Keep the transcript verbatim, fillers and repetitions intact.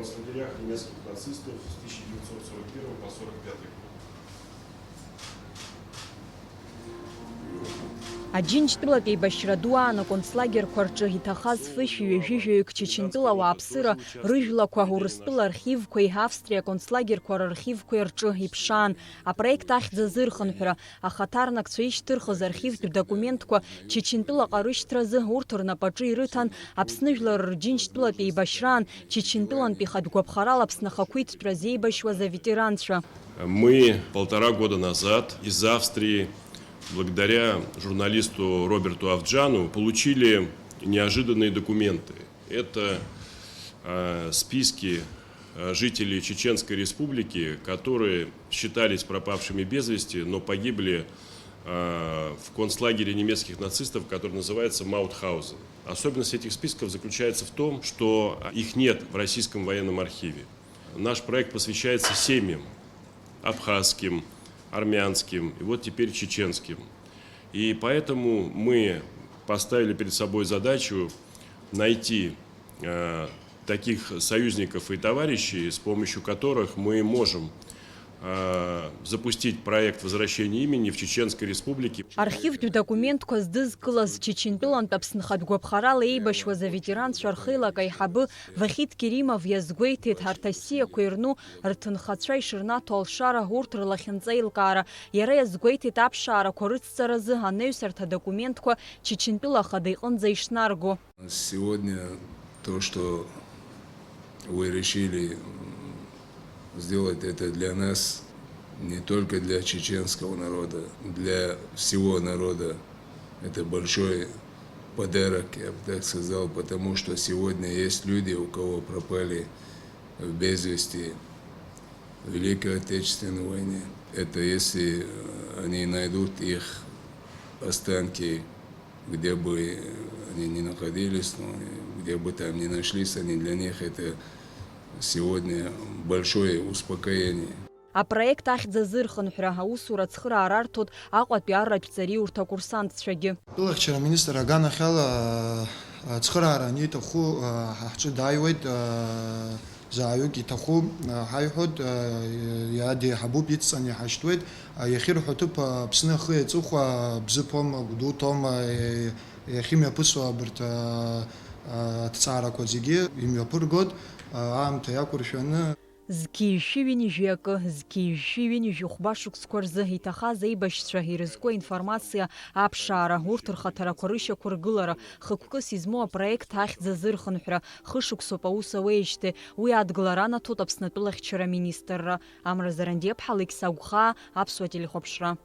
В лагерях немецких нацистов с тысяча девятьсот сорок первого по сорок пятый год. Аџьынџьтәылатә еибашьра ду аан аконцлагерьқәа рҿы иҭахаз фышәи ҩажәи жәаҩык Чечентәыла ауааԥсыра рыжәлақәа Урыстәыла архивқәеи Австриа аконцлагерьқәа рархивқәеи рҿы иԥшаан. Апроект ахьӡ азырхынҳәра, ахаҭарнакцәа ишьҭырхыз архивтә документқәа Чечентәылаҟа рышьҭразы урҭ рнапаҿы ирыҭан, Аԥсны жәлар рџьынџьтәылатә еибашьраан Чечентәылантәи хатә гәаԥхарала Аԥсны ахақәиҭтәра зеибашьуаз аветеранцәа. Мы полтора года назад из Австрии, благодаря журналисту Роберту Авджану, получили неожиданные документы. Это, э, списки, э, жителей Чеченской Республики, которые считались пропавшими без вести, но погибли, э, в концлагере немецких нацистов, который называется Маутхаузен. Особенность этих списков заключается в том, что их нет в российском военном архиве. Наш проект посвящается семьям: абхазским, армянским и вот теперь чеченским. И поэтому мы поставили перед собой задачу найти, э, таких союзников и товарищей, с помощью которых мы можем, э, запустить проект возвращения имени в Чеченской Республике. Архивтә документқәа здызкылаз Чечентәылантә Аԥсны хатә гәаԥхарала еибашьуаз аветеранцәа рхеилак аиҳабы Вахид Керимов иазгәеиҭеит, ҳарҭ асиақәа ирну рҭынхацәа ишырнаҭо алшара, урҭ рлахьынҵа еилкаара. Иара иазгәеиҭеит аԥшаарақәа рыцҵаразы анаҩсарҭа документқәа Чечентәыла Ахада иҟынӡа ишнарго. Сегодня то, что вы решили, м, сделать это для нас, не только для чеченского народа, для всего народа, это большой подарок, я бы так сказал, потому что сегодня есть люди, у кого пропали без вести в Великой Отечественной войне. Это если, э, они найдут их останки, где бы они ни находились, ну, где бы там ни нашлись они, для них это сегодня большое успокоение. Апроект ахьӡ азырхынҳәра аусура ацхыраара арҭоит Аҟәатәи арратә ҵариурҭа акурсантцәагьы. Атәылахьчара аминистр аганахьала, а, ацхыраара аниҭаху, а, ҳа ҳҿы дааиуеит, а, зааҩык иҭаху, а, ҳаиҳәоит, а, иа-, деиҳабуп, идҵаны иҳашьҭуеит. А, иахьырҳәо аҭыԥ, а, Аԥсны ахи аҵыхәа, а, бзыԥома, гәдуҭома, е-, иахьымҩаԥысуа абарҭ, а, а, аҭҵаарақәа зегьы имҩаԥыргоит, а, аамҭа иақәыршәаны. Зқьи жәшәи ҩынҩажәи акы, зқьи жәшәи ҩынҩажәи хәба шықәсқәа рзы иҭахаз аибашьцәа ирызку аинформациа аԥшаара, урҭ рхаҭарақәа рышьақәыргылара, хықәкыс измоу апроект ахьӡ азырхынҳәра, хышықәсоуп аус ауеижьҭеи, уи адгылара анаҭоит Аԥсны атәылахьчара аминистрра. Амра Зарандиаԥҳа, Алықьса Агәхаа, Аԥсуа телехәаԥшра.